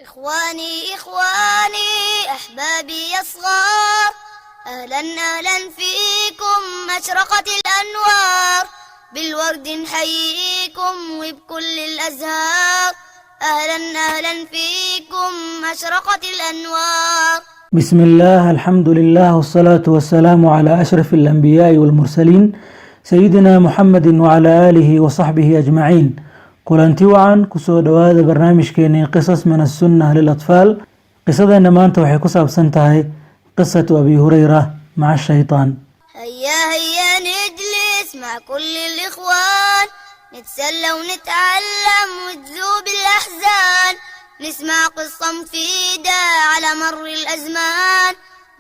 إخواني إخواني أحبابي يا صغار، أهلا أهلا فيكم، أشرقت الأنوار. بالورد نحييكم وبكل الأزهار، أهلا أهلا فيكم، أشرقت الأنوار. بسم الله، الحمد لله، والصلاة والسلام على أشرف الأنبياء والمرسلين، سيدنا محمد وعلى آله وصحبه أجمعين. Kulanti wacan, kusoo dhowaada barnaamijkeenii قصص من السنة للأطفال. Qisadeena maanta waxay ku saabsan tahay قصة أبي هريرة مع الشيطان. هيا هيا نجلس مع كل الإخوان، نتسلى ونتعلم وتذوب الأحزان، نسمع قصة مفيدة على مر الأزمان،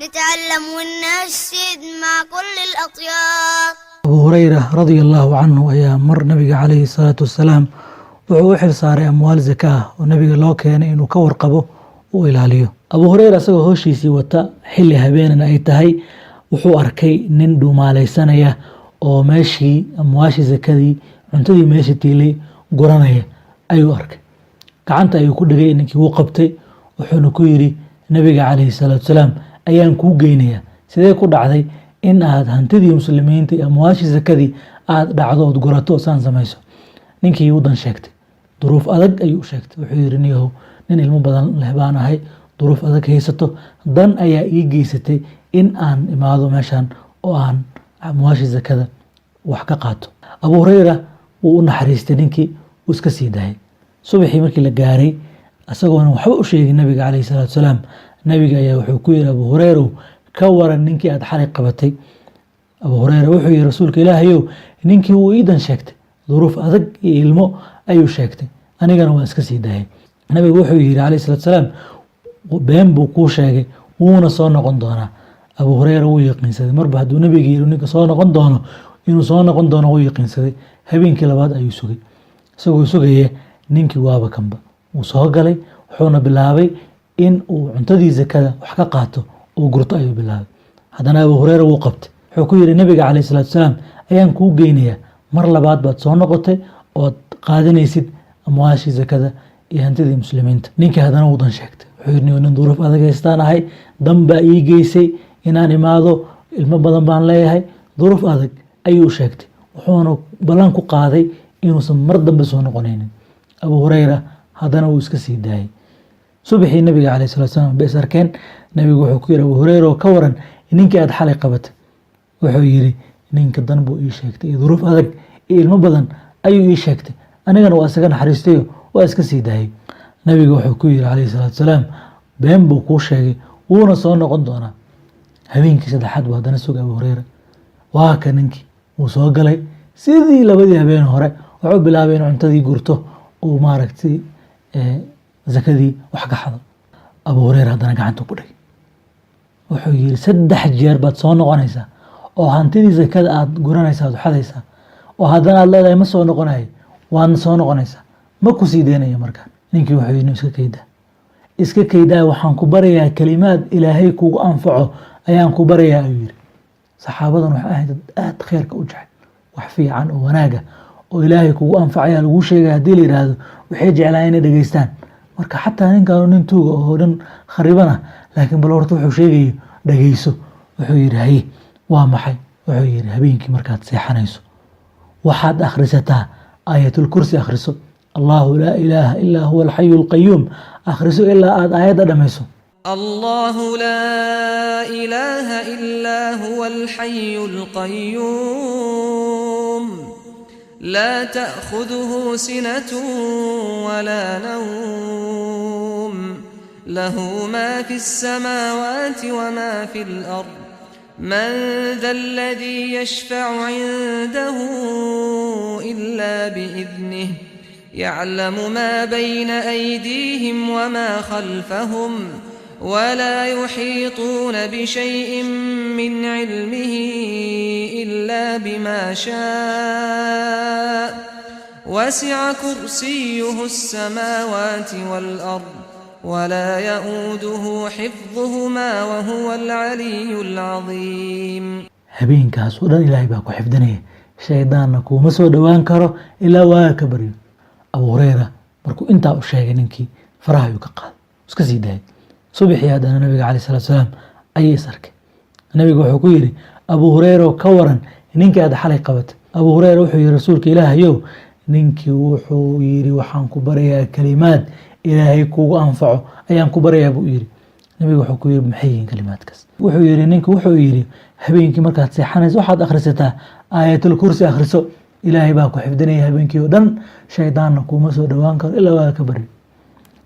نتعلم وننشد مع كل الأطيار. Abu Hureyra رضي الله عنه ayaa mar nabiga عليه الصلاة والسلام wuxuu u xil saaray amwaal zaka ah oo nabiga loo keenay inuu ka warqabo, uu ilaaliyo. Abu Hureyra isagoo howshiisii wata, xilli habeenana ay tahay, wuxuu arkay nin dhuumaaleysanaya oo meeshii amwaashii zakadii, cuntadii meesha tiilay guranaya ayuu arkay. Gacanta ayuu ku dhigay ninkii, wuu qabtay, wuxuuna ku yidhi, "Nabiga عليه الصلاة والسلام ayaan kuu geynaya. Sidee ku dhacday in aad hantidii muslimiinta iyo amwaashii zakadii aad dhacdo ood gurato, saan samayso?" Ninkii u dan sheegtay, duruuf adag ayuu u sheegtay. Wuxuu yidhi, "Niyahow, nin ilmo badan leh baan ahay, duruuf adag haysato, dan ayaa ii geysatay in aan imaado meeshan oo aan amwaashii zakada wax ka qaato." Abu Hureyra wuu u naxariistay ninkii, wuu iska sii daayay. Subaxii markii la gaaray, isagoona waxba u sheegin nabiga عليه الصلاة والسلام, nabiga ayaa wuxuu ku yidhi, "Abu Hureyrow, ka waran ninkii aad xalay qabatay?" Abu Hureyra wuxuu yihi, "Rasuulka Ilaahayow, ninkii wuu ii dan sheegtay, duruuf adag iyo ilmo ayuu sheegtay, anigana waan iska sii daayay." Nabigu wuxuu yihi عليه الصلاة والسلام, "Been buu kuu sheegay, wuuna soo noqon doonaa." Abu Hureyra wuu yaqiinsaday, marba hadduu nabiga yiri ninka soo noqon doono, inuu soo noqon doono wuu yaqiinsaday. Habeenkii labaad ayuu sugay. Isagoo sugaya, ninkii waaba kanba wuu soo galay, wuxuuna bilaabay in uu cuntadii zakada wax ka qaato, uu gurto ayuu bilaabay. Haddana Abu Hureyra wuu qabtay. Wuxuu ku yihi, "Nabiga عليه الصلاة والسلام ayaan kuu geynayaa. Mar labaad baad soo noqotay ood qaadanaysid amwaashii zakada iyo hantidii muslimiinta." Ninkii haddana wuu dan sheegtay. Wuxuu yidhi, "Nin duruuf adag haystaan ahay, dan baa ii geysay inaan imaado, ilmo badan baan leeyahay." Duruuf adag ayuu sheegtay, wuxuuna ballan ku qaaday inuusan mar dambe soo noqonaynin. Abu Hureyra haddana wuu iska sii daayay. Subaxii nabiga عليه الصلاة والسلام bay is arkeen. Nabigu wuxuu ku yidhi, "Abu Hureyra, oo ka waran ninkii aad xalay qabatay?" Wuxuu yidhi, "Ninka dan buu ii sheegtay iyo duruuf adag iyo ilmo badan ayuu ii sheegtay, anigana waa isaga naxariistayo, waa iska sii daayay." Nabigu wuxuu ku yidhi عليه الصلاة والسلام, "Been buu kuu sheegay, wuuna soo noqon doonaa." Habeenkii saddexaad buu haddana sugay Abu Hureyra. Waa ka ninkii wuu soo galay. Sidii labadii habeen hore wuxuu bilaabay inuu cuntadii gurto, uu maaragtay zakadii wax ka xado. Abu Hureyra haddana gacanta ku dhigay. Wuxuu yidhi, "Saddex jeer baad soo noqonaysaa oo hantidii zakada aad guranaysaa, aad xadaysaa, oo haddana aad leedahay ma soo noqonayo, waadna soo noqonaysaa. Ma ku sii deynayo." Markaan ninkii wuxuu yidhi, "Iska kaydaa, iska kaydaa, waxaan ku barayaa kelimaad Ilaahay kugu anfaco ayaan ku barayaa," ayuu yidhi. Saxaabadan waxay ahayd dad aad kheyrka u jecel. Wax fiican oo wanaaga oo Ilaahay kugu anfacaya laguu sheegaya haddii la yidhaahdo, waxay jeclaan inay dhegeystaan. Marka xataa ninkaanu nin tuuga oo dhan kharibana, laakiin bal horta wuxuu sheegayo dhegeyso. Wuxuu yidhi, "Haye, waa maxay?" Wuxuu yidhi, "Habeenkii markaad seexanayso waxaad akhrisataa Aayatulkursi. Akhriso الله لا إله إلا هو الحي القيوم. Akhriso ilaa aad aayadda dhammayso." الله لا إله إلا هو الحي القيوم، لا تأخذه سنة ولا نوم، له ما في السماوات وما في الأرض، من ذا الذي يشفع عنده إلا بإذنه، يعلم ما بين أيديهم وما خلفهم، ولا يحيطون بشيء من علمه إلا بما شاء، وسع كرسيه السماوات والأرض، ولا يؤوده حفظهما، وهو العلي العظيم. Habeenkaas oo dhan Ilaahay baa ku xifdinaya, shaydaanna kuuma soo dhowaan karo ilaa waaga ka baryo. Abu Hureyra markuu intaa u sheegay, ninkii faraha ayuu ka qaaday. Iska sii daayay. Subaxii haddana nabiga calayhi salaatu salaam ayay is arkay. Nabiga wuxuu ku yidhi, "Abu Hureyra, ka waran ninkii aad xalay qabatay?" Abu Hureyra wuxuu yihi, "Rasuulka Ilaahayow, ninkii wuxuu yidhi waxaan ku barayaa kalimaad Ilaahay kugu anfaco ayaan ku barayaa," buu yidhi. Nabiga wuxuu ku yidhi, "Maxay yihiin kalimaadkaas?" Wuxuu yidhi, "Ninka wuxuu yidhi habeenkii markaad seexanayso waxaad akhrisataa Aayatul Kursi, akhriso, Ilaahay baa ku xifdinaya habeenkii oo dhan, shaydaanna kuuma soo dhowaan karo ilaa waa ka baryo."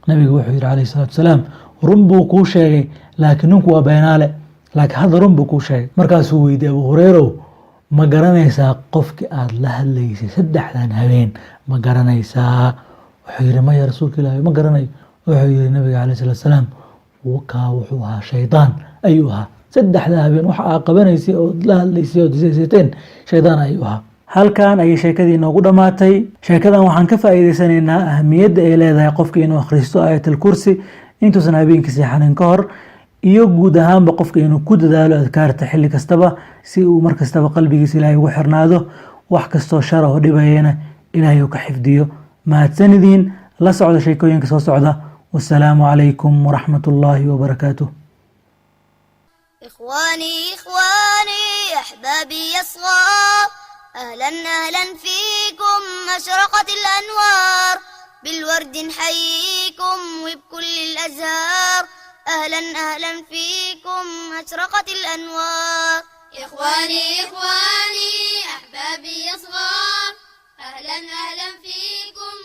Nabigu wuxuu yidhi calayhi salaatu wasalaam, "Run buu kuu sheegay, laakiin ninku waa beenaale, laakiin hadda run buu kuu sheegay." Markaasuu weydiiyey, "Abu Hureyrow, ma garanaysaa qofkii aada la hadlaysay saddexdan habeen? Ma garanaysaa?" Wuxuu yidhi, "Maya, Rasuulka Ilaahi, ma garanayo." Wuxuu yihi nabiga calayhi salatu wasalaam, "Kaa wuxuu ahaa shaydaan ayuu ahaa. Saddexda habeen waxa aa qabanaysay ood la hadlaysay ood isaysateen shaydaan ayuu ahaa." Halkan ayay sheekadii inoogu dhammaatay. Sheekadan waxaan ka faa'iideysanaynaa ahamiyadda ay leedahay qofka inuu akhristo Aayatul Kursi intuusan habeenkii seexanin ka hor, iyo guud ahaanba qofka inuu ku dadaalo adkaarta xilli kastaba, si uu mar kastaba qalbigiisa Ilaahay ugu xirnaado, wax kastoo shara oo dhibayana Ilaahay uu ka xifdiyo. Mahadsanidin. La socda sheekooyinka soo socda. Wasalaamu calaykum waraxmat ullaahi wabarakaatuh. إخواني إخواني أحبابي يا صغار، أهلا أهلا فيكم، أشرقت الأنوار. بالورد نحييكم وبكل الأزهار، أهلا أهلا فيكم، أشرقت الأنوار. إخواني إخواني أحبابي يا صغار، أهلا أهلا فيكم.